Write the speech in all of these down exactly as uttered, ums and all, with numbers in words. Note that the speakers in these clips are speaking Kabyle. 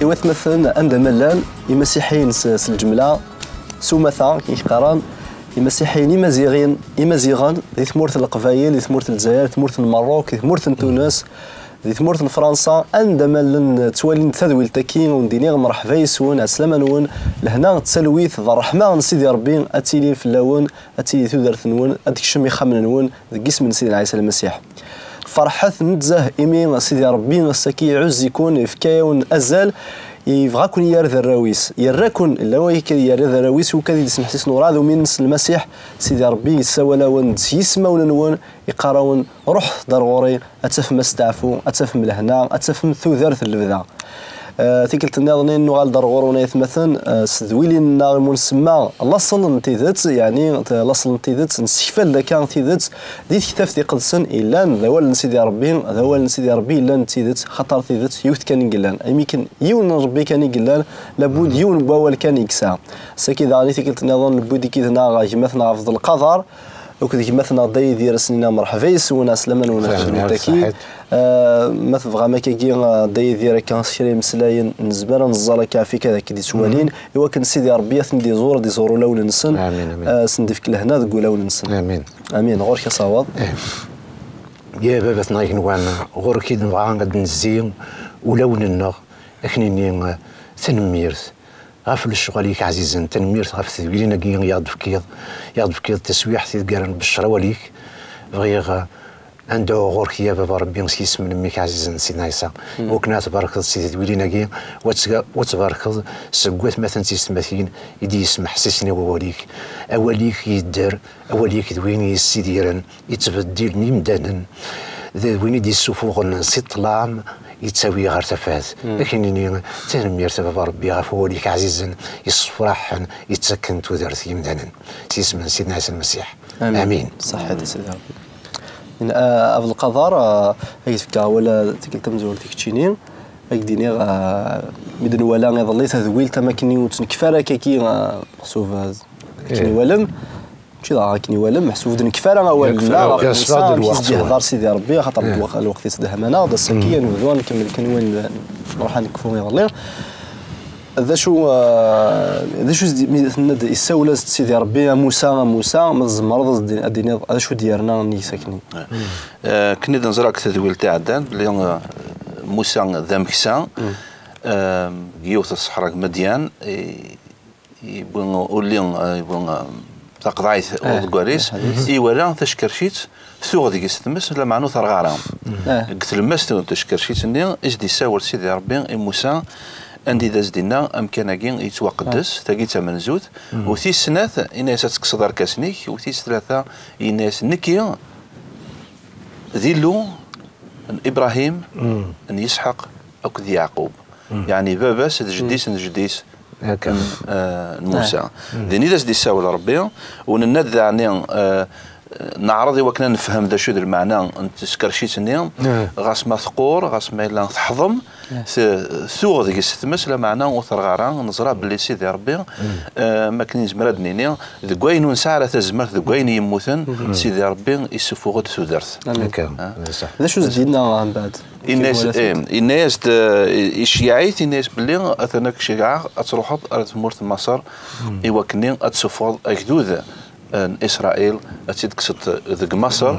Iwatmaten anda ma llan, imasiḥiyen s, s lǧemla, s umata, akken i k-qqaren, imasiḥiyen imaziɣin, imaziɣen, di tmurt n Leqbayel, di tmurt n Lezzayer, di tmurt n Merruk, di tmurt n Tunes, di tmurt n Fransa, anda ma llan ttwalin tadwilt-agi, wen-d-iniɣ mreḥba yes-wen, ɛeslama-nwen, lehna d talwit d ṛṛeḥma n Sidi Ṛebbi ad tili fell-awen, ad tili tudert-nwen, ad d-tekcem ixxamen-nwen deg isem n Sidna Ɛisa Lmasiḥ. Ferḥet nezzeh imi Sidi Ṛebbi ass-agi iɛuzz-iken, yefka-yawen azal, yebɣa-ken yerr d arraw-is. Yerra-ken, illa wayek ad yerr d arraw-is, wi kad i d-ismeḥsisen werɛad uminen s Lmasiḥ, Sidi Ṛebbi yessawal-awen-d s yismawen-nwen, iqqar-awen, "Ruḥet-d ar ɣur-i, ad tafem asteɛfu, ad tafem lehna, ad tafem tudert n lebda." Eh, tikkelt nniḍen i nuɣal-d ar ɣur-wen ay atmaten, eh, s tedwilin-nneɣ imu nsemma laṣel n tidet, yeɛni, t-, laṣel n tidet, nessekfal-d akka tidet di tektabt iqedsen, illan d awal n Sidi Ṛebbi, d awal n Sidi Ṛebbi yellan d tidet, xaṭer tidet yiwet kan i yellan. Imi kan yiwen n Ṛebbi kan i yellan, labud yiwen n wawal kan i yesɛa. Saki daɣen i tikkelt nniḍen, newwi-d i yid-neɣ gma-tneɣ Ɛebdelqader, akked gma-tneɣ Dda Yidir, asen-iniɣ mreḥba yes-wen, ɛeslama-nwen ɣef tedwilt-agi. Ah, ma tebɣam akkagi, ah, Dda Yidir, akka s kra imeslayen, nezmer ad neẓẓal akka ɣef ikad akka d-ittwalin, i wakken Sidi Ṛebbi ad ten-id-iẓur, ad iẓur ulawen-nsen, amin, amin, ah, ad sen-d-ifk lehna deg ulawen-nsen. Amin. Amin. Ɣur-k asawaḍ. Eh. Ya baba-tneɣ igenwan, ɣur-k i d-nebɣa ad d-nezzi ulawen-nneɣ, ad k-nini, eh, tanemmirt ɣef lecɣal-ik ɛzizen, tanemmirt ɣef tedwilin-agi i aɣ-d-tefkiḍ, i aɣ-d-tefkiḍ taswiɛt i d-ggaran Beccer awal-ik. Bɣiɣ, eh, ad n-dɛuɣ ɣur-k, ya Baba Ṛebbi, s yisem n Mmi-k ɛzizen, Sidna Ɛisa, wakken ad tbarkeḍ si tedwilin-agi, wa tga-, wa tbarkeḍ seg watmaten d tiyessetmatin i d-yesmeḥsisen i wawal-ik. Awal-ik yedder, awal-ik d win yessidiren, yettbeddilen imdanen, d win i d-yessufuɣen si ṭṭlam, yettawi ɣer tafat. Ad k-nini tanemmirt a Baba Ṛebbi ɣef wawal-ik ɛzizen, yessefraḥen, yettaken tudert i yimdanen. S yisem n Sidna Ɛisa Lmasiḥ. Amin. Amin. Ṣaḥḥit a Sidi Ṛebbi. Min, ah, Abdelqader, ah, ad k-d-fkeɣ awal, ah, tikkelt tamezwarut i keččini, ad k-d-iniɣ, ah, mi d-nwala iḍelli tadwilt am akken ur tt-nekfi ara akkagi, ah, meḥsub, ah, akken i walem. Mačči d akken i walem, meḥsub ur d-nekfi ara awal-nneɣ ɣef Musa, amek i s-d-yehder Sidi Ṛebbi, axaṭer lweqt, lweqt yettdehham-aneɣ-d, ass-agi ad nebdu ad nkemmel kan wayen nruḥ ad nekfu iḍelli. D acu, eh, d acu s-d-, mi tenna-d, "Issawel-as-d Sidi Ṛebbi a Musa, a Musa, ma tzemreḍ ad s-d-, ad d-tiniḍ, d acu d-yerna nnig-s akkenni?" Eh, akken i d-neẓra deg tedwilt iɛeddan, belli, eh, Musa d ameksa, eh, deg yiwet n ṣṣeḥra deg Madyan, i, yewwi ulli, eh, yewwi, eh, taqeḍɛit uḍeggal-is, iwala tackercit tuɣ deg-s tmes, lameɛna ur terɣa ara. Deg tlemmast n tackercit-nni i s-d-yessawel Sidi Ṛebbi i Musa, anda i d as-d-inna amkan-agi yettwaqeddes, tagi d tamenzut, u tis snat, yenna-yas ad tekkseḍ arkasen-ik, u tis tlata, yenna-yas nekki d Illu n Ibṛahim, n Yisḥaq akked Yeɛqub. Yeɛni baba-s d jeddi-s n jeddi-s n, eh, n Musa. Din i d as-d-issawel Ṛebbi, u nenna-d daɛni, eh, neɛreḍ i wakken ad nefhem d acu d lmeɛna n teskercit-nni, ɣas ma teqqur, ɣas ma yella teḥḍem, t-, tuɣ deg-s tmes, lameɛna ur terɣa ara. Neẓra belli Sidi Ṛebbi, eh, ma akken i nezmer ad d-nini, deg wayen ur nesɛi ara tazmert, deg wayen yemmuten, Sidi Ṛebbi issuffuɣ-d tudert. Amin. Akka, ah, d ṣṣeḥ. D acu s-d-yenna mbeɛd? Yenna-yas, eh, yenna-yas-d, eh, i, i cciɛit, yenna-yas belli atan ad k-ceggɛeɣ ad truḥeḍ ar tmurt n Maṣer, i wakken ad tessufɣeḍ agdud, eh, n Isṛayil, ad tt-id-tekkseḍ deg Maṣer,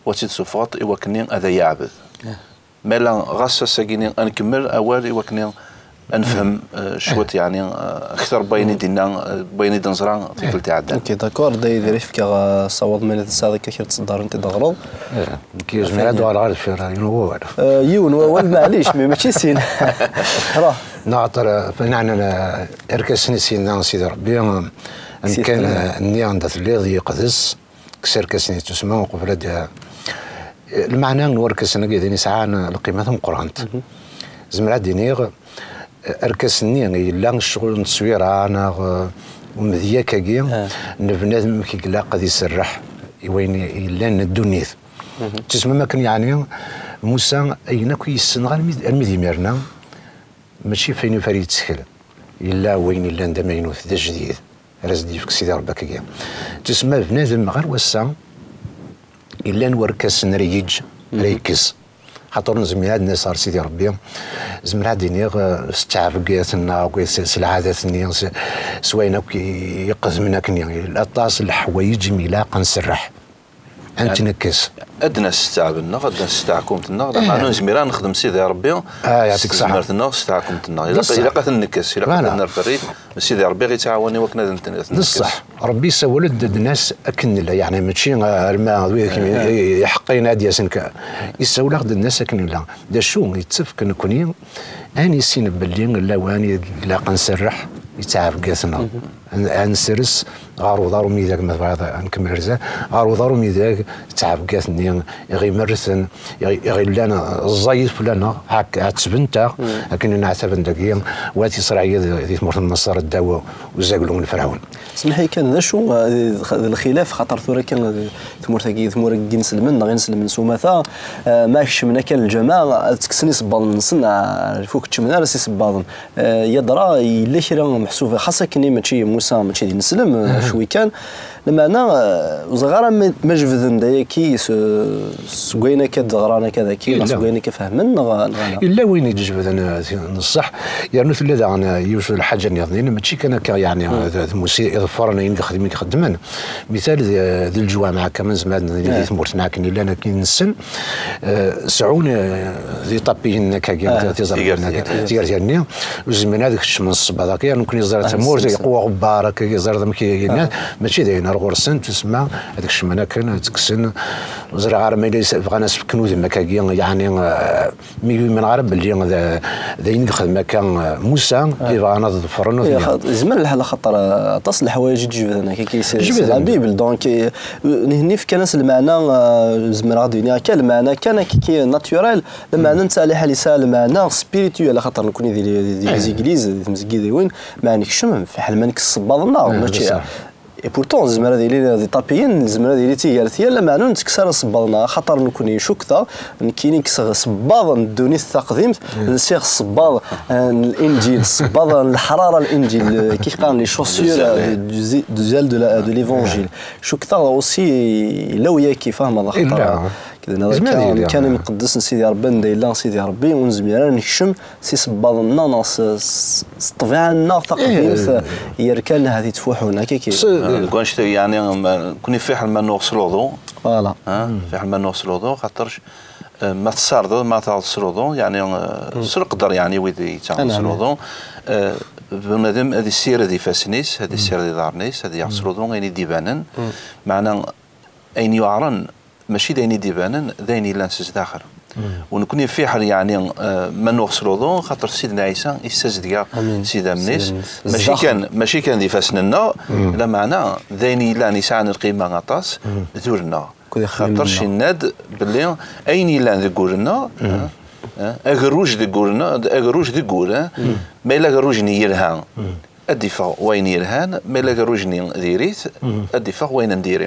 u ad tt-id-tessufɣeḍ i wakken ad ay-iɛbed. Ma yella ɣas ass-agi-nni ad nkemmel awal i wakken ad nefhem, eh, cwiṭ, yeɛni, eh, akter n wayen i d-yenna, eh, n wayen i d-neẓra tikkelt iɛeddan. Ok, d'accord, Dda Yidir, ad k-fkeɣ, eh, ṣṣawab, ma yella tesɛiḍ akka kra n tseddar i d-teɣreḍ. Eh, nekk yezmer ad uɣaleɣ ɣer deffir, eh, yiwen wawal. Eh, yiwen wawal, maɛlic, mais mačči sin. Ruḥ. Neɣ aṭer, eh, fanaɛnen, eh, irkasen i s-yenna Sidi Ṛebbi, eh, amkan, eh, nni anda telliḍ yeqdes. Kkes irkasen-ik, tusma uqbel ad d-, lmeɛna n warkasen-agi din yesɛan lqima tameqqrant. Zemreɣ ad d-iniɣ, arkas-nni yella ccɣel n tteswira neɣ, eh, umedyak-agi n bnadem amek i ilaq ad iserreḥ i wayen yellan n ddunit. Tusmam akken yeɛni Musa ayen akk i yessenɣ armi, armi d imir-nni, mačči f ayen ufar yettkel. Yella wayen yellan d amaynut, d ajdid, ara s-d-yefk Sidi Ṛebbi akkagi. Tusma bnadem ɣer wass-a, yellan warkasen ara yeǧǧ, ara yekkes. Xaṭer ur nezmir ad d-nas ɣer Sidi Ṛebbi, zemreɣ ad d-iniɣ, eh, s ttɛebga-nneɣ, akked s, s lɛadat-nni, s, s wayen akk i, iqedmen akkenni. Aṭas n leḥwayeǧ i mi ilaq ad nserreḥ, ad n-tt-nekkes. Ad d-nas s ttɛeb-nneɣ, ad d-nas s taɛkumt-nneɣ, lameɛna ur nezmir ara ad nexdem Sidi Ṛebbi s tezmert-nneɣ, s taɛkumt-nneɣ. Ilaq, ilaq ad ten-nekkes, ilaq ad ten-nerr f rrif, Sidi Ṛebbi i ɣ-yettɛawan i wakken ad ten-nekkes. D ṣṣeḥ. Ṛebbi yessawel-d ad d-nas akken nella, yeɛni mačči, eh, arma d wid i, i, iḥeqqiyen ad d-yasen ka-, yessawel-aɣ-d ad d-nas akken nella. D acu yettefk nekkni ad nissin belli lawan i ilaq ad nserreḥ i ttɛebga-nneɣ, ad, ad nsers ɣer uḍar umidag, ma tebɣiḍ ad nkemmel ar zdat, ɣer uḍar umidag ttɛebga-nni i ɣ-imerrten, i ɣ-, i ɣ-illan ẓẓayit fell-aneɣ, ɛak-, ɛettbent-aɣ akken nneɛtaben dagi wat Isṛayil di, di tmurt n Maṣer ddaw uzaglu n Ferɛun. Smeḥ-iyi kan, d acu, eh, d, d lxilaf, xaṭer tura kan, eh, tmurt-agi, tmura n yinselmen neɣ inselmen s umata, eh, ma kecmen akka lǧameɛ, ad ttekksen isebbaḍen-nsen, eh, ur keččmen ara s isebbaḍen. Eh, yadra, yella kra meḥsub, xas akken mačči Musa, mačči d ineslem, eh, cwi kan. Lameɛna, eh, ur ẓriɣ ara ma, ma jebden-d ayaki s, seg wayen akka d-ɣran akka daki, neɣ seg wayen akka fehmen, neɣ, neɣ ala. Yella wayen i d-jebden, eh, n ṣṣeḥ, yernu tella daɣen, eh, yiwet n lḥaǧa nniḍen, mačči kan akka, yeɛni, d, d Musa i iḍeffren ayen i ixeddem, i ixeddmen. Mital, di, di leǧwameɛ akka, ma nezmer ad nini di tmurt-nneɣ akken illan akken nessen, eh, sɛun, eh, d iṭapiyen akkagi, tiẓerfin akka, tigertirin-nni, ur zmiren ad kecmen ṣṣbeḍ akka, nekkni ẓer tamurt, yeqwa uɣebbar akka, ẓer amek i yenna, mačči d ayen ar ɣur-sen, tusemma, ad kecmen akken, ad kksen, ur ẓriɣ ara ma yella bɣan ad s-fken udem akkagi, yeɛni, eh, mi yumen ara belli d, d ayen i yexdem akka, eh, Musa, i bɣan ad ḍefren ur ten-, yezmer lḥal axaṭer, eh, aṭas n leḥwayeǧ i d-jebden akka, ki s-, s la Bible, donc, eh, nihni fkan-as lmeɛna, eh, zemreɣ ad d-iniɣ akka, lmeɛna kan akka, ki naturel, lmeɛna netta liḥal yesɛa lmeɛna spirituel, axaṭer nekkni di, di, di les églises, di tmezgidiwin, ma nekcem, fiḥel ma nekk ssebbaḍ-nneɣ, mačči, Et pourtant, zemreɣ ad iliɣ d iṭapiyen, zemreɣ ad iliɣ d tigertiyin, lameɛna ur nettekkes ara sebbaḍ-nneɣ, axaṭer nekkni, cukkeɣ, nekkini kkseɣ sebbaḍ n ddunit taqdimt, lsiɣ sebbaḍ, eh, n Linǧil, sebbaḍ n leḥrara n Linǧil, eh, kif qqaren les chaussures, eh, du, du zèle de la, de l'Évangile. Cukkeɣ aussi, yella wayagi, fehmeḍ, axaṭer, ked nniḍ akka, amkan imqeddes n Sidi Ṛebbi, anda yella Sidi Ṛebbi, ur nezmir ara ad nekcem s isebbaḍen-nneɣ neɣ s, s, s ṭṭbiɛa-nneɣ taqdimt, yerkan ahat yettfuḥun, akka ki. Deg wanect-agi, yeɛni, ma, nekkni fiḥel ma nuɣ s luḍu. Voilà. Ha? Fiḥel ma nuɣ s luḍu, xaṭerc, eh, ma tessardeḍ, ma taɣeḍ s luḍu, yeɛni, eh, s leqder, yeɛni, wid yettaɣen s luḍu, eh, bunadem ad issired ifassen-is, ad issired iḍarren-is, ad yaɣ s luḍu ayen i d-ibanen. Meɛna, ayen yuɛren, mačči d ayen i d-ibanen, d ayen yellan s zdaxel. U nekkni fiḥel, yeɛni, eh, ma nuɣ s luḍu, xaṭer Sidna Ɛisa yessazedg-aɣ s idammen-is. Mačči kan, mačči kan d ifassen-nneɣ, lameɛna d ayen yellan yesɛan lqima aṭas, d ul-nneɣ. Xaṭerc yenna-d belli ayen yellan deg ul-nneɣ, eh, eh, agerruj deg ul-nneɣ, agerruj deg ul, eh, ma yella agerruj-nni yelha, ad d-iffeɣ wayen yelhan, ma yella agerruj-nni diri-t, ad d-iffeɣ wayen n diri.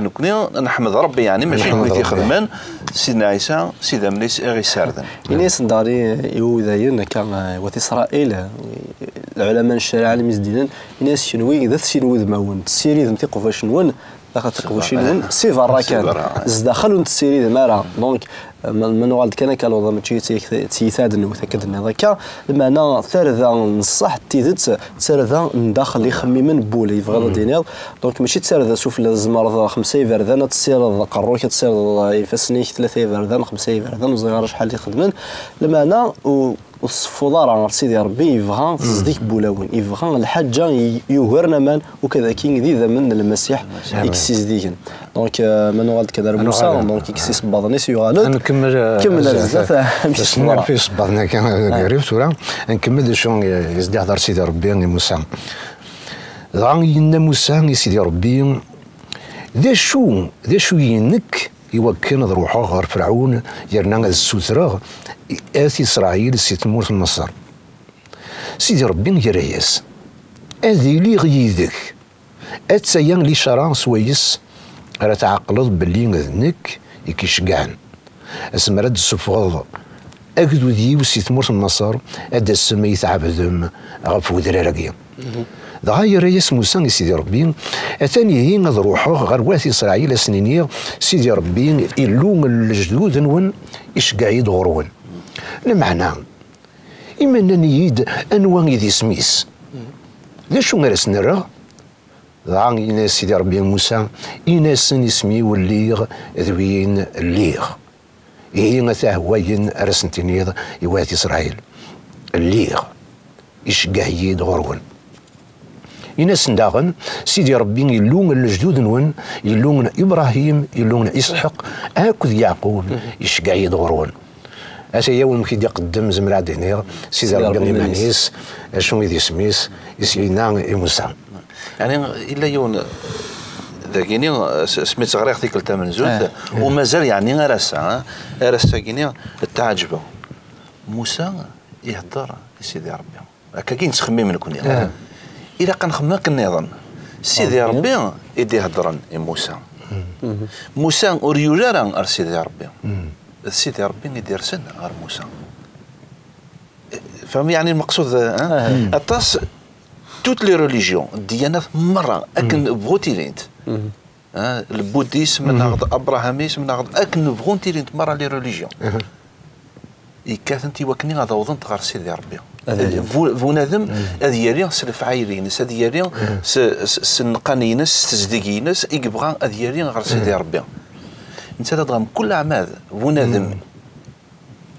Nekkni neḥmed Ṛebbi, yeɛni, mačči d wid ixedmen, Sidna Ɛisa, s idammen-is i ɣ-issarden. Ini-asen daɣen i, i wudayen, akka, eh, wat Isṛayil, eh, lɛulama n ccariɛa, lmizdinan, ini-as, kenwi d at sin wudmawen, tessiridem tiqbac-nwen, daxel tiqbucin-nwen, si berra kan. Zdaxel ur n-tessiridem ara. Donc, ma, ma nuɣal-d kan akka luḍa, mačči d tiyita-, d tiyita ad newwet akka d-nniḍ akka. Lmeɛna, tarda n ṣṣeḥ, d tidet, d tarda n daxel ixemmimen n wul, yebɣiḍ ad d-tiniḍ. Donc, mačči d tarda sufella, tzemreḍ xemsa iberdan ad tessirideḍ aqerru-k, ad tessirideḍ ifassen-ik, tlata iberdan, xemsa iberdan, ur ẓriɣ ara acḥal i xedmen. Lmeɛna, u-, ur tesseffuḍ ara ɣer Sidi Ṛebbi, yebɣa tezdeg n wulawen, yebɣa lḥaǧa i-, yugaren aman, ukad-agi d idammen n Lmasiḥ i yessizdigen. Donc, euh, ma nuɣal-d kan ar Musa, donc, i yessisebbaḍen-is yuɣal-d. Ad nkemmel, euh, kemmel ar zdat, amek i s-teḍra. Ɣef yisebbaḍen-agi, euh, garib tura, ad nkemmel d acu i s-d-ihder Sidi Ṛebbi i Musa. Dɣa yenna Musa i Sidi Ṛebbi, d acu, d acu i nekk i wakken ad ruḥeɣ ɣer Ferɛun, yerna ad ssutreɣ at Isṛayil si tmurt n Maṣer. Sidi Ṛebbi yerra-yas, ad iliɣ yid-k. Attaya licara swayes ara tɛeqleḍ belli d nekk i k-iceggɛen. Asmi ara d-tessufɣeḍ agdud-iw si tmurt n Maṣer, ad d-tasem ad yi-tɛebdem ɣef wedrar-agi. Dɣa yerra-yas Musa i Sidi Ṛebbi: "Atan ihi ad ruḥeɣ ɣer wat Isṛayil, ad sen-iniɣ: Sidi Ṛebbi, Illu n lejdud-nwen, iceggeɛ-iyi-d ɣur-wen." Lameɛna, imi nnan-iyi-d anwa i d isem-is, d acu ara sen-rreɣ? Dɣa yenna-yas Sidi Ṛebbi i Musa: "Ini-asen isem-iw lliɣ d win lliɣ." Ihi a tahwayen ara sen-tiniḍ i wat Isṛayil: "Lliɣ, iceggeɛ-iyi-d ɣur-wen." Ini-asen daɣen: "Sidi Ṛebbi, Illu n lejdud-nwen, Illu n Ibṛahim, Illu n Isḥaq akked Yeɛqub, iceggeɛ-iyi-d ɣur-wen." Ata-ya wamek i d-iqeddem, zemreɣ ad d-iniɣ, Sidi Sidi Ṛebbi Ṛebbi iman-is, acu i d isem-is, i s-yenna i Musa. Yeɛni, yella yiwen, dagini, s-, asmi tt-ɣriɣ tikkelt tamenzut, Ah. U mazal, yeɛni, ar ass-a, ah, ar ass-agini, ttɛeǧbeɣ. Musa ihedder i Sidi Ṛebbi. Akkagi nettxemmim nekni. Ah. Ilaq ad nxemmem akken nniḍen. Sidi Ṛebbi. Ṛebbi i d-iheddren i Musa. Musa ur yuli ara ar Sidi Ṛebbi. D Sidi Ṛebbi i d-irsen ɣer Musa. Fhem, yeɛni, lmeqsud, ah? Ah. Aṭas, toutes les religions, ddiyanat merra, akken bɣunt ilint. Ah, le bouddhisme, neɣ d abrahamisme, neɣ d akken bɣunt ilint merra les religions. Yekkatent i wakken ad awḍent ɣer Sidi Ṛebbi. Ad ilint. Bu-, bunadem ad yali s lefɛayel-ines, ad yali s, s, s nnqan-ines, s tezdeg-ines, i yebɣa ad yali ɣer Sidi Ṛebbi. Netta d adɣam, kul aɛmad, bunadem,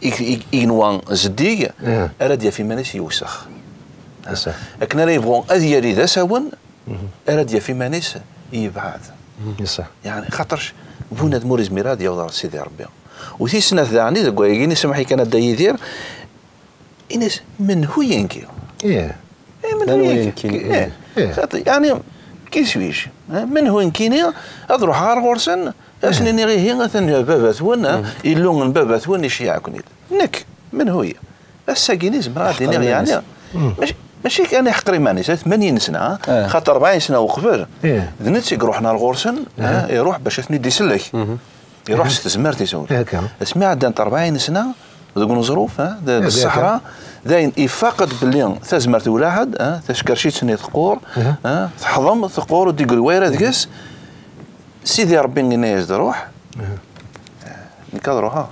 i, i, i yenwa zeddig, ara d-yaf iman-is yewsex. Akken ara yebɣu ad yali d asawen, ara d-yaf iman-is yebɛed. Yeɛni, xaṭerc bunadem ur izmir ad yaweḍ ɣer Sidi Ṛebbi. U tis snat daɣen, i deg wayagi, ni samaḥ-iyi kan a Dda Yidir, ini-as: "Menhu yenki?" Ih. Eh, menhu yenki? Ih. Xaṭi, yeɛni, qui suis-je? Eh, menhu nekkini ad ruḥeɣ ɣer ɣur-sen, ad sen-iniɣ: "Ihi, atan baba-twen, eh, Illu n baba-twen iceyyeɛ-ken-id." Nekk, menhu-yi? Ass-agi-ni zemreɣ ad d-iniɣ, yeɛni, mačči, mačči kan iḥeqer iman-is, a tmanyin sna, xaṭer rebɛin sna uqbel, d netta i iruḥen ar ɣur-sen, eh, iruḥ bac ad ten-id-isellek. Iruḥ s tezmert-is. Asmi ɛeddant rebɛin sna deg uneẓruf, eh, d, d ṣṣeḥra, d ayen ifaq-d belli tazmert ulaḥed, eh, tackercit-nni teqqur, eh, teḥḍem, teqqur, ur d-igri wayra deg-s. Sidi Ṛebbi yenna-yas-d: "Ruḥ." Nekk ad ruḥeɣ.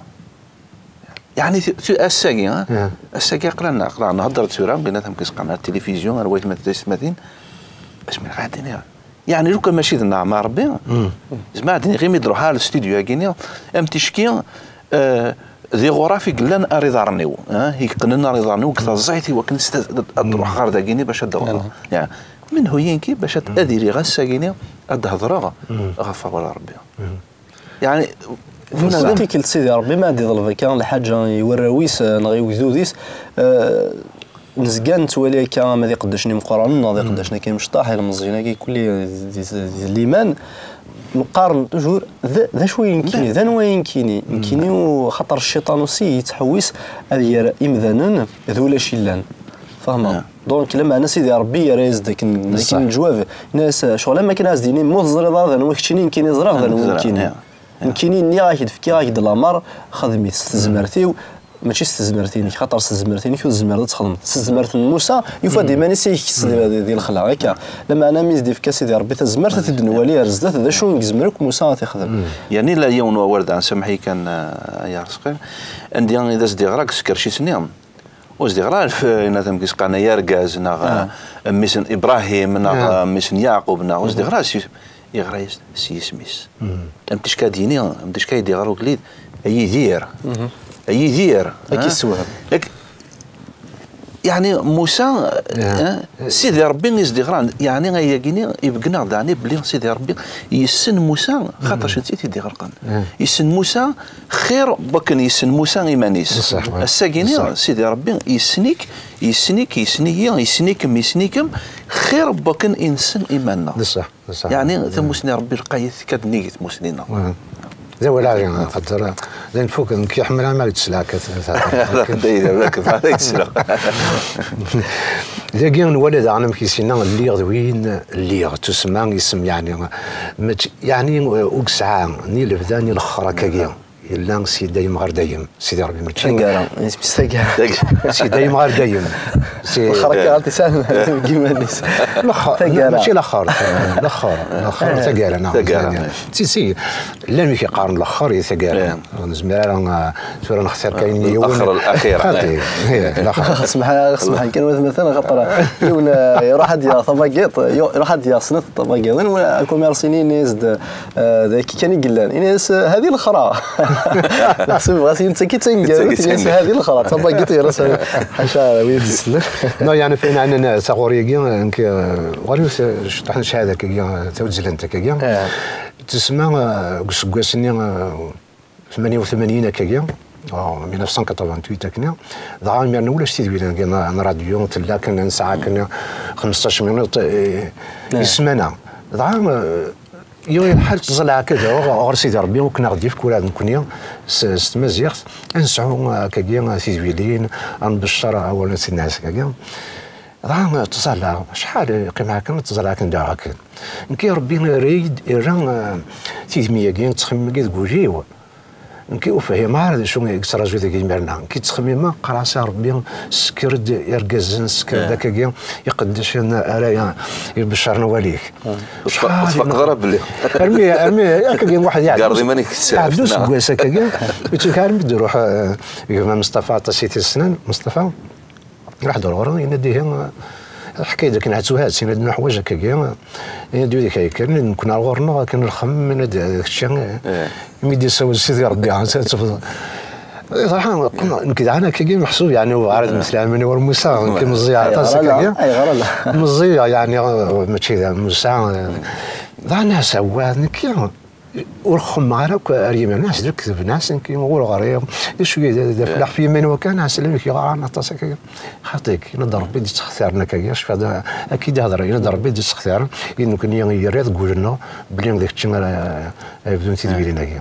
Yeɛni, tu-, tu-, ass-agi, ha? Ass-agi aql-aɣ, aql-aɣ nhedder-d tura, qqaren-d ar tilifizyu, ar waytmaten, taysetmatin. Asmi ɣad iniɣ, yeɛni, lukan mačči d nneɛma n Ṛebbi, zemreɣ ad iniɣ, imi d-ruḥeɣ ar lstidyu-agi-nni, am ticki, eh, d iɣuraf i yellan ar iḍarren-iw, ha? I yeqqnen ar iḍarren-iw deg taẓayt i wakken s-, ad, ad ruḥeɣ ɣer dagini bac ad d-awḍeɣ. Yeɛni, menhu yenki bac ad, ad iliɣ ass-agi-nni ad d-hedreɣ ɣef wawal n Ṛebbi. Yeɛni, bunadem. Tikkelt Sidi Ṛebbi ma ad iḍleb akka lḥaǧa i warraw-is, eh, neɣ i ugdud-is, eh, nezga nettwali akka ama d iqeddacen imeqqranen neɣ d iqeddacen akka imecṭaḥ, ilmeẓyen-agi kulli di, di, di liman, neqqaren toujours, d, d acu i nekkini, d anwa i nekkini? Nekkini, u-, xaṭer cciṭan aussi yettḥewwis ad yerr imdanen d ulac illan. Fehmeḍ? Donc, lameɛna Sidi Ṛebbi yerra-yas-d akken, akken leǧwab. Yenna-yas, ccɣel am akken ad as-d-yini, ma ur teẓriḍ ara d anwa keččini, nekkini ẓriɣ d anwa nekkini. Nekkini nniɣ-ak-d, fkiɣ-ak-d lameṛ, xdem-it s tezmert-iw, mačči s tezmert-inek, xaṭer s tezmert-inek ur tezmireḍ ad txedmeḍ. S tezmert n Musa, yufa-d iman-is i yekkes di, di, di lexla, akka. Lameɛna mi s-d-ifka Sidi Ṛebbi tazmert, ad t-id-nwali ar zdat, d acu i yezmer akk Musa ad t-ixdem. Yerna yella yiwen wawal daɣen, sameḥ-iyi kan, eh, ay Arezqi, anda i d as-d-iɣra deg tkercit-nni. Ur s-d-iɣra alef, eh, yenna tamkis qqaren ay argaz, neɣ, eh, mmi-s n Ibrahim, neɣ, eh, mmi-s n Yeɛqub, neɣ ur s-d-iɣra s yis-, iɣra-yas s yisem-is. Am ticka ad d-yini, am ticka i d-iɣra ugellid, ay Yidir. Ay Yidir, ad k-issewhem. Yeɛni Musa, eh, Sidi Ṛebbi i s-d-iɣran, yeɛni ayagi-ni ibeggen-aɣ-d, yeɛni belli Sidi Ṛebbi yessen Musa, xaṭer d netta i t-id-iɣelqen. Yessen Musa xir n wakken yessen Musa iman-is. Ass-agi-ni, Sidi Ṛebbi yessen-ik, yessen-ik, yessen-iyi, yessen-ikem, yessen-ikem, xir n wakken i nessen iman-nneɣ. Yeɛni, tamusni n Ṛebbi lqayet tekka-d nnig tmusni-nneɣ. D awal-agi, xaṭer d ayen fuken, nekk iḥemmel ama deg tesla akka. Dagi nwala daɣen amek i s-yenna, lliɣ d win lliɣ, tusemma isem, yeɛni, mačči, yeɛni, ur yesɛa ni lebda ni lexxer akkagi. Yella si dayem ɣer dayem, Sidi Ṛebbi, mačči taggara, isem-is taggara. Si dayem ɣer dayem. Lxer akka ɣer tisan deg yiman-is. Lxer, taggara. Mačči lxer, lxer, lxer, taggara, neɣ taggara. Si, si, llan wid yeqqaren lxer i taggara. Ur nezmir ara, uh, tura nextir kan yiwen. Lxer, lxir. Xaṭi, eh, lxer. Smeḥ, smeḥ kan watmaten, xaṭer yiwen, uh, iruḥ ad yaɣ tabagiṭ, iruḥ ad yaɣ snat tabagiḍin, wa akumirsi-nni yenna-as-d, uh, d akka kan i yellan. Yenna-as, uh, hadi lxera. Meḥsub ɣas yentaki d taneggarut, yenna-as hadi lxera, d tabagiṭ yerra-s, ḥaca wid d-isellen. Non, yeɛni, fin ɛnan taɣuri-agi, nekk, uh, ɣur-i yiwet, uh, cṭuḥ n cchada akkagi, uh, tawezzlant akkagi. Tesma, uh, deg useggas-nni, uh, tmanya u tmanyin akkagi, en mille neuf cent quatre-vingt-huit akkenni, dɣa imir-nni ulac tidwilin n, n radyu, tella kan nesɛa kan xmesṭac minut, eh, i ssmana. Dɣa, eh, yuɣ lḥal ttẓalleɛ akka daɣ ɣer Sidi Ṛebbi, ur k-neɣ-d-yefk ula d nekkni s, s tmaziɣt, ad nesɛu, eh, akkagi, eh, tidwilin, ad nbeccer awal n Sidna Ɛisa akkagi. Dɣa, eh, ttẓalleɛ, acḥal, eh, qqimeɣ akken, ttẓalleɛ akken daɣ akken. Nekk, Ṛebbi irra-yi-d, irra, eh, tidmi-agi, ttxemmim-agi deg wul-iw. Nekk ur fhimeɣ ara d acu i yettraǧu deg imir-nni. Nekk ttxemmimeɣ, qqareɣ-as a Ṛebbi, sker-d irgazen, sker-d akkagi iqeddacen ara ya-, ibeccren awal-ik. Ur tfa-, ur tfaqeḍ ara belli. Armi, armi, akkagi waḥed iɛedda. Tgerrḍ iman-ik s, ɛedda useggas akkagi, ur ttufik armi d-iruḥ, eh, gma Mustafa aṭas i t-yessnen, Mustafa. Iruḥ-d ɣur-i, yenna-d ihi, ḥkay-d akken ɛettuhat, yenna-d nuḥwaǧ akkagi, yenna-d wid akka yekkren, nekkni ar ɣur-neɣ akken lxem, yenna-d d kečči, imi d-yessawel Sidi Ṛebbi, ad tafeḍ. Iruḥ, nekk daɣen akkagi meḥsub, yeɛni, ur bɣiɣ ara ad mmetleɣ iman-iw ar Musa, nekk meẓẓiyeɣ aṭas akkagi. Ayɣer ala? Meẓẓiyeɣ, yeɛni, mačči d Musa, daɣen ɛessawat, nekki, ur xemmeɣ ara akk ar yiman-is, d lekdeb-nnes, nekk ur ɣriɣ, d acu i d, d aflaḥ f yiman-iw kan, ɛeslama-k yeɣran aṭas akka. Xaṭi-k, yenna-d Ṛebbi d-ittextiren akka, cfiɣ d, akka i d-ihder, yenna-d Ṛebbi d-ittextiren, i nekkni yerra deg wul-nneɣ, belli d kečči ara, ara yebdun tidwilin-agi.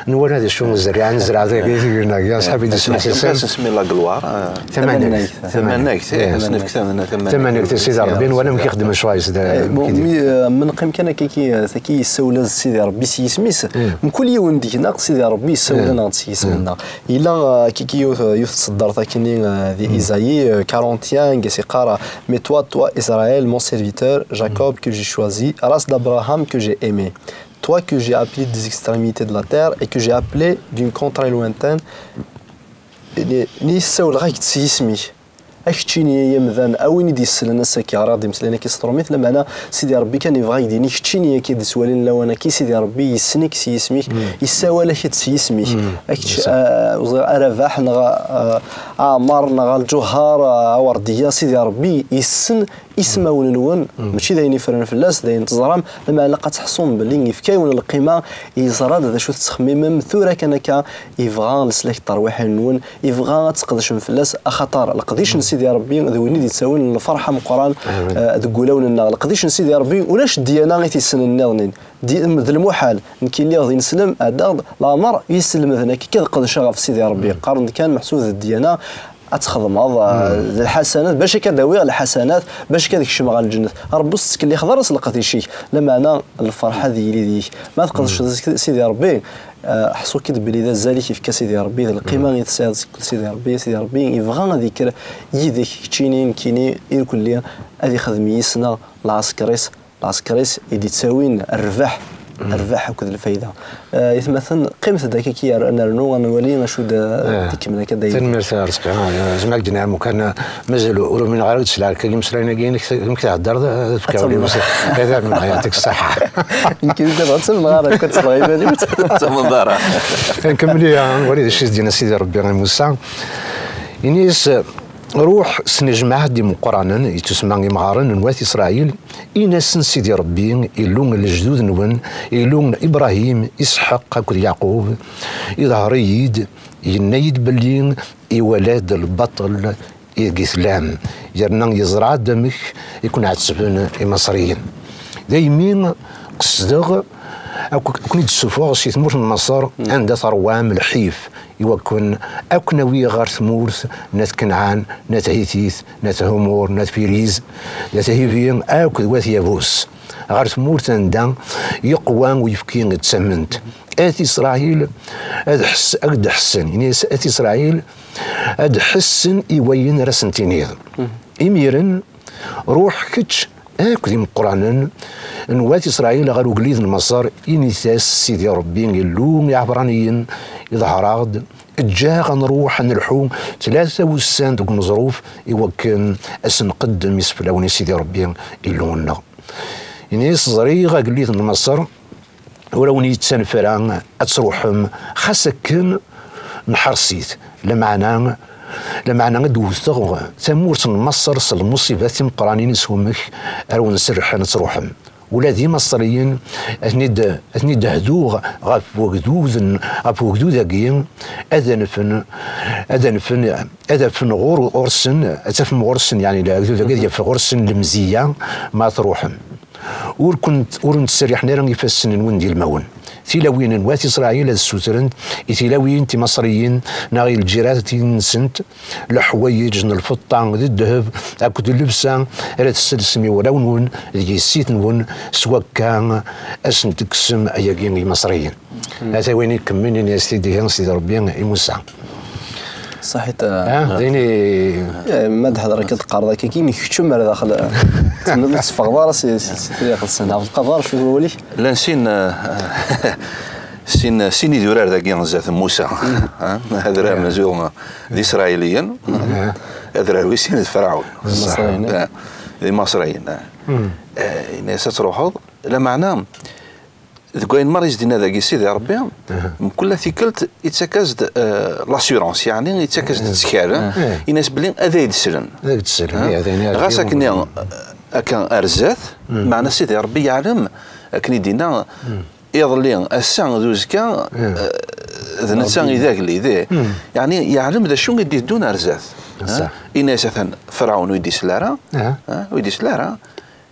Nwala d acu zerriɛen, zerreɛ dagi tidwilin-agi, aṣḥab i d-ismeḥsisen. Asmi la gloire, eh, tamanegt. Tamanegt, eh, asnefk tamanegt. Tamanegt, Sidi Ṛebbi, nwala amek ixeddem lecɣal-is. Eh, bon, mi, eh, ma neqqim kan akka ki, eh, taki yessawel-as Sidi Ṛebbi s yisem-is, mkul yiwen deg-neɣ Sidi Ṛebbi yessawel-aneɣ-d s yisem-nneɣ. Yella, eh, kiki yiwet, yiwet tseddart akkenni, eh, di Isaïe, eh, quarante et un, deg-s yeqqar, mais toi, toi, Israël, mon serviteur, Jacob que j'ai choisi, race d'Abraham que j'ai aimé. Toi que j'ai appelé des extrémités de la terre et que j'ai appelé d'une contrée lointaine. Ni, ni yessawel-ak-d s yisem-ik. A keččini ay amdan, a win i d-yesslen ass-agi, ɣriɣ-d imeslayen-agi s trumit, lameɛna Sidi Ṛebbi kan yebɣa ad k-d-yini, keččini akka i d-ittwalin lawan-agi, Sidi Ṛebbi yessen-ik s yisem-ik, yessawal-ak-d s yisem-ik. A kečč, ah, ur ẓriɣ, a Rabaḥ, neɣ a, a Ɛmer, neɣ a Lǧuhar, a Werdiya, Sidi Ṛebbi yessen ismawen-nwen, mačči d ayen yeffren fell-as, d ayen teẓram, lameɛna ilaq ad teḥṣum belli yefka-wen lqima, yeẓra-d d acu tettxemmimem, tura kan akka yebɣa leslak n terwiḥin-nwen, yebɣa ad tqedcem fell-as, axaṭer leqdic n Sidi Ṛebbi d win i d-yettawin lferḥ ameqqran, eh, deg wulawen-nneɣ. Leqdic n Sidi Ṛebbi, ulac ddyana i t-yessnen nniḍen. Di, d lmuḥal, nekk lliɣ d ineslem, ɛeddaɣ-d leɛmer i yi-slemden akka ad qedceɣ ɣef Sidi Ṛebbi. Qqaren-d kan meḥsub d ddyana, ad txedmeḍ, eh, d lḥasanat, bac akka ad awiɣ lḥasanat, bac akka ad kecmeɣ ɣer lǧennet. Ṛebbi ur s-tettkellixeḍ ara s leqdic-ik, lameɛna lferḥ ad yili deg-k. Ma tqedceḍ Sidi Ṛebbi, eh, ḥṣu-k-id belli d azal i k-yefka Sidi Ṛebbi, d lqima i tesɛiḍ seg Sidi Ṛebbi. Sidi Ṛebbi yebɣa ad yekker yid-k, keččini, nekkini, irkelli, ad ixdem yis-neɣ lɛesker-is. Lɛesker-is i d-ittawin rrbeḥ, rrbeḥ akked lfayda. Eh, itmaten, qqimet-d akka ki ar-, ad nernu, ad nwali acu d, eh, d-ikemmel akka dayem. Tanemmirt a Rezqi. Ah, zma ak-d-nɛam ukan, mazal ur umineɣ ara deg tselɛa akka imeslayen-agi-inek, amek thedder, d, d, ad fkeɣ ul-iw s, ad rnuɣ, yeɛṭik ṣṣeḥḥa. Nekk ur ttamneɣ ara, akka ttesleɣ iman-iw. Ur ttamneḍ ara. Nkemmel, ah, nwali d acu i s-d-yenna Sidi Ṛebbi i Musa. Ini-as, ruḥ, snejmaɛ-d imeqqranen, ittusemma imɣaren n wat Isṛayil, in-asen, Sidi Ṛebbi, Illu n lejdud-nwen, Illu n Ibṛahim, Isḥaq akked Yeɛqub, iḍher-iyi-d, yenna-yi-d belli iwala-d lbaṭel ideg i tellam, yerna yeẓra-d amek i ken-ɛettben Imaṣriyen. Daymi qesdeɣ ad k-, ad ken-id-ssufɣeɣ si tmurt n Maṣer, anda terwam lḥif, iwakken ad ken-awiɣ ɣer tmurt n At Kenɛan, n At Hitit, n At Humur, n At Firiz, n At Hibi, akked Wat Yabus, ɣer tmurt anda yeqwa uyefki d tament. At Isṛayil ad ḥess-, ad d-ḥessen, ini-as, At Isṛayil ad ḥessen i wayen ara sen-tiniḍ. Imiren, ruḥ kečč akked imeqqranen n wat Isṛayil ɣer ugellid n Maṣer, init-as, Sidi Ṛebbi, Illu iɛebṛaniyen, iḍher-aɣ-d, eǧǧ-aɣ ad nruḥ ad nelḥu tlata wussan deg uneẓruf, iwakken ad s-nqeddem iseflawen i Sidi Ṛebbi, Illu-nneɣ. Ini-as, ẓriɣ agellid n Maṣer ur awen-yettanef ara ad truḥem, xas akken nḥers-it, lameɛna, lameɛna ad d-wteɣ tamurt n Maṣer s lmuṣibat timeqqranin s wamek ara wen-serrḥen ad truḥem. Ula d Imaṣriyen, ad ten-id-, ad ten-id-hduɣ ɣef wegdud n, ɣef wegdud-agi, ad anfen, ad anfen, ad afen ɣur-, ɣur-sen, ad tafem ɣur-sen, yeɛni, agdud-agi ad yaf ɣur-sen lemziyya ma truḥem. Ur kent-, ur wen-ttserriḥen ara ifassen-nwen d ilmawen. Tilawin n wat Isṛayil ad ssutrent i tilawin timaṣriyin neɣ i lǧirat-nsent leḥwayeǧ n lfeṭṭa d ddheb akked llebsa ara tesselsem i warraw-nwen d yessit-nwen, s wakka ad sen-tekksem ayagi i Imaṣriyen. Ata win ikemmen, ini-as-t-id ihi Sidi Ṛebbi i Musa. Ṣaḥit, ah, d ayen i- Eh, ma d-hedreɣ akka, d-qqareḍ akka, kini keččem ar daxel, eh, temmel ur teffɣeḍ ara si, si, si tliɣt-nsen. Ɛebdelqader, acu wawal-ik? Llan sin, eh, sin, sin idurar dagi zdat n Musa. Ah, adrar amenzu d Isṛayiliyen, adrar wis sin d Ferɛun. D Imaṣriyen. Ah, d Imaṣriyen, ah. Eh, ini-as ad truḥeḍ, lameɛna, deg wayen merra i s-d-yenna dagi Sidi Ṛebbi, mkul tikkelt yettak-as-d, eh, l'assurance, yeɛni yettak-as-d ttkel, ini-as belli ad ay-d-slen. Ad ak-d-slen, eh? Ɣas akken, eh, akka ar zdat, meɛna Sidi Ṛebbi yeɛlem, akken i d-yenna, iḍelli, ass-a d uzekka, eh, d netta i d agellid, eh. Yeɛni yeɛlem d acu i d-iteddun ar zdat. Eh? Ini-as atan Ferɛun ur yi-d-isel ara, eh, ur yi-d-isel ara.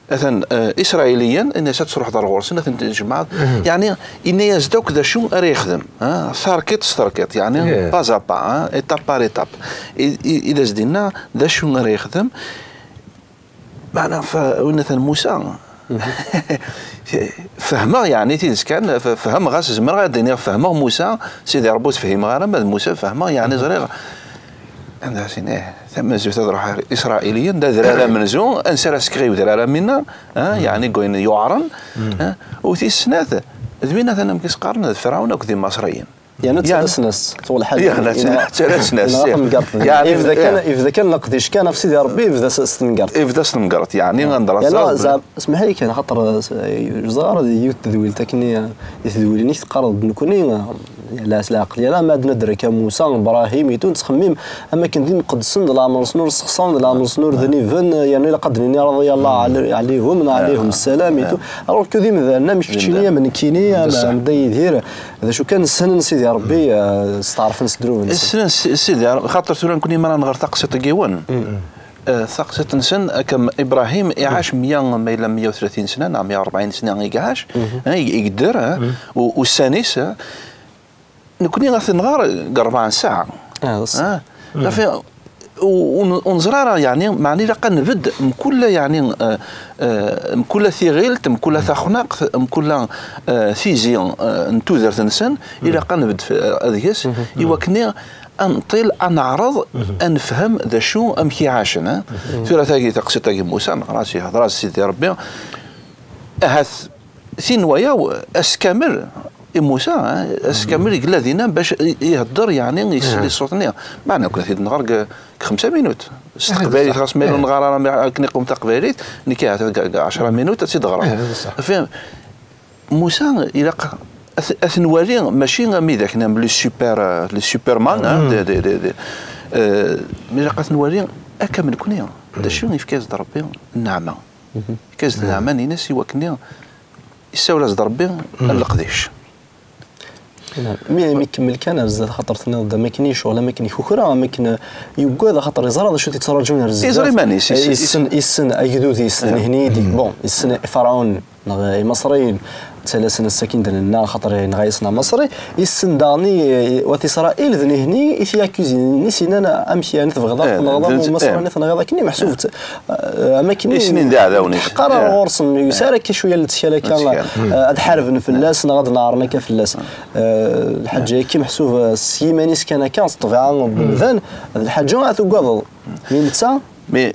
Atan, eh, Isṛayiliyen, ini-as ad truḥeḍ ar ɣur-sen, ad ten-tjemɛeḍ. Yeɛni, ini-as-d akk d acu ara yexdem, ha? Tarkiṭ s tarkiṭ, yeɛni, pas à pas, ha? Étape par étape. I, i, i d as-d-inna d acu ara yexdem. Meɛna, f-, win atan Musa, fehmeɣ, yeɛni, tidet kan, f-, fehmeɣ-as, zemreɣ ad d-iniɣ fehmeɣ Musa, Sidi Ṛebbi ur t-fhimeɣ ara, ma d Musa fehmeɣ, yeɛni, ẓriɣ. Anda ara s-iniɣ, eh, tamenzut ad ruḥ ar Isṛayiliyen, d adrar amenzu, ansi ara sekkeɣ i wedrar aminna, eh, yeɛni deg wayen yuɛren, eh, u tis snat, d win atan amek i s-qqaren, d Ferɛun akked Imaṣriyen. Yerna ttalasen-as, tuɣ lḥal. Yerna ttalasen-as, ih. Yeɛni, ibda kan, eh, ibda kan leqdic kan ɣef Sidi Ṛebbi, ibda s, s tmegreḍt. Ibda s tmegreḍt, yeɛni, anda ara yerna teẓreḍ zeɛma, smeḥ-iyi kan, axaṭer, eh, ẓriɣ ara di yiwet tedwilt akken i, di tedwilin i k-teqqareḍ d nekkni, eh, Yal ass leɛqel, yal ma ad nadder akka Musa, Ibrahim, itu nettxemmim am akken d imqeddsen d leɛmer-nsen ur ssexṣaren, d leɛmer-nsen ur dniben, yerna ilaq ad d-nini رضي الله عليهم neɣ عليهم السلام, itu. Alors que d imdanen am keččini, am nekkini, am, am Dda Yidir, d acu kan ssnen Sidi Ṛebbi, eh, steɛṛfen s ddnub-nsen. Ssnen S-, Sidi Ṛebbi, xaṭer tura nekkni mi ara nɣer taqsiṭ n yiwen, eh, taqsiṭ-nsen, akka Ibrahim iɛac meyya, ma yella meyya u tlatin sna, neɣ meyya u rebɛin sna i iɛac, eh, i, i yedder, eh, u-, ussan-is, eh, Nekkni ad t-nɣer deg rebɛa n ssaɛa. Ah, d ṣṣeḥ. Ah, ɣef, u-, u-, ur neẓri ara, yeɛni, meɛna ilaq ad nbedd mkul, yeɛni, eh, eh, mkul tiɣilt, mkul taxnaqt, mkul, eh, tizi, eh, n tudert-nsen, ilaq ad nbedd f-, eh, deg-s, i wakken ad nṭil, ad neɛreḍ, ad nefhem d acu, amek i ɛacen, eh? Tura tagi, taqsiṭ-agi n Musa, neɣra-tt, ihder-as Sidi Ṛebbi, ahat Tin n wayeḍ, ass kamel, i Musa, eh, ass kamel yella dinna bac i-, ihedder, yeɛni, isel i ṣṣut-nni. Meɛna, nekkni ad t-id-nɣer deg, deg xemsa minut. S teqbaylit, ɣas ma ur nɣar ara akken iqwem taqbaylit, nekk ahat deg, deg ɛecra minut ad tt-id-ɣreɣ. Fhem? Musa, ilaq ad t-, ad t-nwali, mačči am widak, am le super, eh, le Superman, eh, de, de, de, de, eh, ilaq ad t-nwali akka am nekkni. D acu yefka-as-d Ṛebbi nneɛma? Yefka-as-d nneɛma-nni-ines i wakken Yessawel-as-d Ṛebbi ar leqdic. Mi, mi ikemmel kan ar zdat, axaṭer tenniḍ-d am akken yecɣel, am akken ikukra, am akken yuggad, axaṭer yeẓra d acu t-yettraǧun ar zdat. Yeẓra iman-is, is-, is-, Yessen, yessen agdud-is, nehni-d, bon, yessen Ferɛun, neɣ Imaṣriyen, Ttalasen ass-akin d nenna, axaṭer yenɣa-yasen Amaṣri. Yessen daɣen i, i wat Isṛayil, d nihni i t-yakuzin, i s-yennan: "Amek yani tebɣiḍ ad tenɣeḍ am Umaṣri-nni, tenɣiḍ akken?" Meḥsub t-, eh, am akken i snin d iɛdawen-is. Teḥqer ar ɣur-sen, yusa ara akka cwiya n lettkal akka, eh, ad ḥarben fell-as neɣ ad neɛren akka fell-as. Eh, lḥaǧa-agi meḥsub, eh, s yiman-is kan akka, s ṭṭbiɛa n umdan, d lḥaǧa ad tugadeḍ. Mi netta, mais,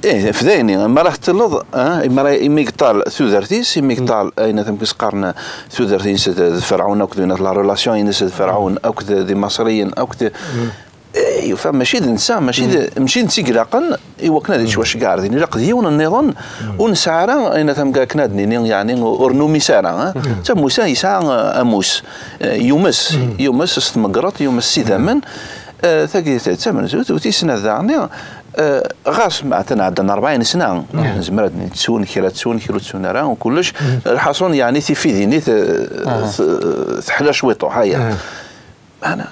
eh, f dayni, mi ara teṭṭileḍ, ah, mi ara, imi yeṭṭal tudert-is, imi yeṭṭal ayen amek i s-qqaren tudert-ines d, d Ferɛun akked, la relation-ines d Ferɛun akked d Imaṣriyen akked, eh, yufa mačči d netta, mačči d, mačči d netta i ilaqen i wakken ad ittwaceggeɛ ar din. Ilaq d yiwen nniḍen, ur nesɛi ara, ayen amek akken ad nini, yeɛni, ur numis ara, eh. Ta Musa yesɛa, eh, amus, eh, yumes, yumes s tmegreḍt, yumes s idammen, eh, tagi d tamenzut, u tis snat daɣen, eh, ɣas ma atan ɛeddan rebɛin sna, nezmer ad nettun kra, ttun kra, ur ttun ara, u kullec, lḥaṣun, yeɛni, tifidin-nni te-, te-, teḥla cwiṭuḥ, aya. Meɛna,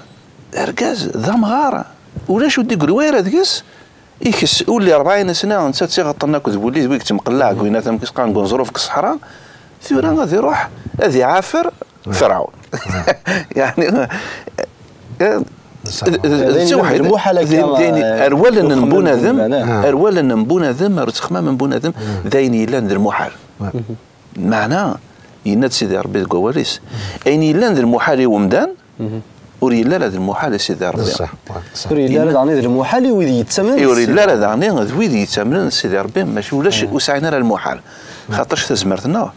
argaz d amɣar, ulac ur d-igri wayra deg-s, ikes ul i rebɛin sna, netta d tiɣeṭṭen akked wulli d wi yettmqellaɛ deg win amek i s-qqaren deg uneẓruf deg ṣṣeḥra, tura ad iruḥ ad iɛafer Ferɛun. Yeɛni, eh, d, d, d, d tiweḥd, d, d, ar wallen n bunadem, ar wallen n bunadem, ar uxemmem n bunadem, d ayen yellan d lmuḥal. Meɛna, yenna-d Sidi Ṛebbi deg wawal-is, ayen yellan d lmuḥal i umdan, ur yelli ara d lmuḥal i Sidi Ṛebbi. Ur yelli ara daɣen d lmuḥal i wid yettamnen. Ur yelli ara daɣen d wid yettamnen Sidi Ṛebbi, mačči ulac, ur sɛin ara lmuḥal. Xaṭac tazmert-nneɣ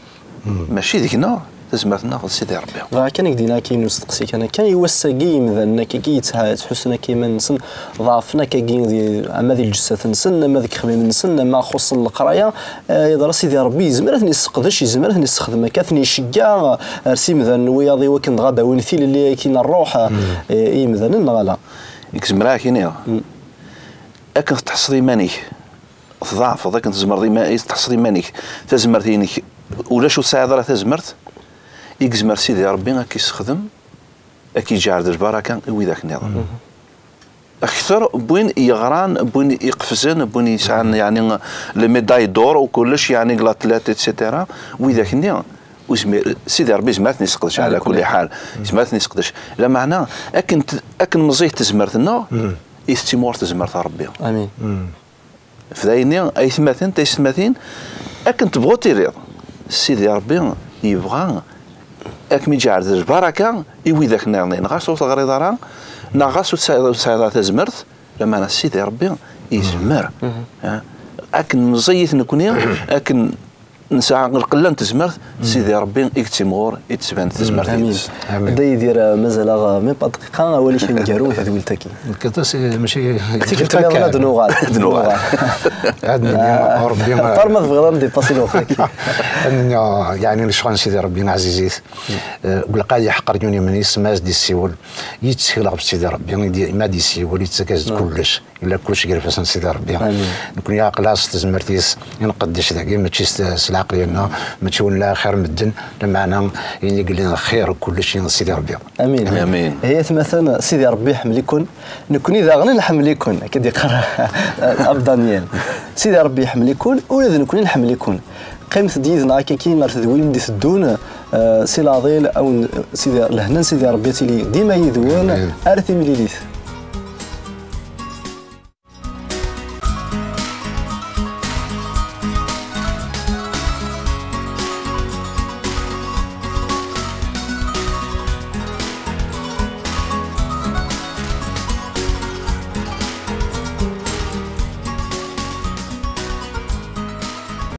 mačči deg-neɣ, tazmert-nneɣ d Sidi Ṛebbi. Bɣiɣ kan ad k-d-iniɣ akka usteqsi kan akka, i wass-agi imdanen akkagi yettḥusun akka iman-nsen ḍeɛfen akkagi, ama di lǧessat-nsen, ama deg yexemmimen-nsen, ama xuṣṣen leqraya, eh, yeḍra Sidi Ṛebbi yezmer ad ten-yesseqdec, yezmer ad ten-yessexdem akka, ad ten-iceggeɛ ar s imdanen wiyaḍ i wakken dɣa ad d-awin tilelli-agi n ṛṛuḥ, eh, i yimdanen, neɣ ala? Nekk zemreɣ ad k-iniɣ, akken tettḥesseḍ iman-ik, tḍeɛfeḍ, akken tzemreḍ ima-, i tettḥesseḍ iman-ik, tazmert-inek, ulac ur tesɛiḍ ara tazmert, i yezmer Sidi Ṛebbi ad k-yessexdem, ad k-yeǧɛel d lbaraka i widak nniḍen. Akter n win yeɣran, n win iqefzen, n win yesɛan, yeɛni, les médailles d'or u kullec, yeɛni, deg l'athlète, et cetera. Widak-nni, ur zmir-, Sidi Ṛebbi yezmer ad ten-yesseqdec, ɛla kulli ḥal. Yezmer ad ten-yesseqdec. Lameɛna, akken t-, akken meẓẓiyet tezmert-nneɣ, i tettimɣur tezmert n Ṛebbi. Amin. F dayni, aytmaten, taysetmatin, akken tebɣuḍ tiliḍ, Sidi Ṛebbi yebɣa ad kem-iǧɛel d lbaraka i widak nniḍen, ɣas ur teɣriḍ ara, neɣ ɣas ur tesɛiḍ, ur tesɛiḍ ara tazmert, lameɛna Sidi Ṛebbi yezmer. Ah, akken meẓẓiyit nekni, akken nesɛa lqella n tezmert, Sidi Ṛebbi i yettimɣur, i d-tban tezmert-ines. Amin. Amin. Dda Yidir, eh, mazal-aɣ, eh, même pas dqiqa, awal-ik aneggaru i tedwilt-agi. Nekk aṭas, eh, mačči, tikkelt nniḍen ad nuɣal. Ad nuɣal. Ad nini, Ṛebbi, eh, ṭar ma tebɣiḍ ad ndipasi lweqt-agi. Ad nini, yeɛni, lecɣal n Sidi Ṛebbi, ɛzizit. Eh, deg lqay yeḥqer yiwen iman-is, ma as-d-yessiwel, yettkel ɣef Sidi Ṛebbi, i d-, ma ad-yessiwel, yettak-as-d kullec. Yella kullec gar ifassen n Sidi Ṛebbi. Amin. Nekni aql-aɣ s tezmert-is i nqeddec dagi, mačči s, s lɛeqliya-nneɣ, mačči wen la xir medden, lameɛna ayen i yellan xir kullec i Sidi Ṛebbi. Amin. Amin. Ay atmaten, Sidi Ṛebbi iḥemmel-iken, nekni daɣen nḥemmel-iken, akka d-yeqqar Ab Daniel. Sidi Ṛebbi iḥemmel-iken, ula d nekni nḥemmel-iken. Qqimet-d yid-neɣ akkaki ar tedwilin d-iteddun, eh, si leɛḍil, awen, Sidi, lehna n Sidi Ṛebbi ad tili dima yid-wen, ar timlilit.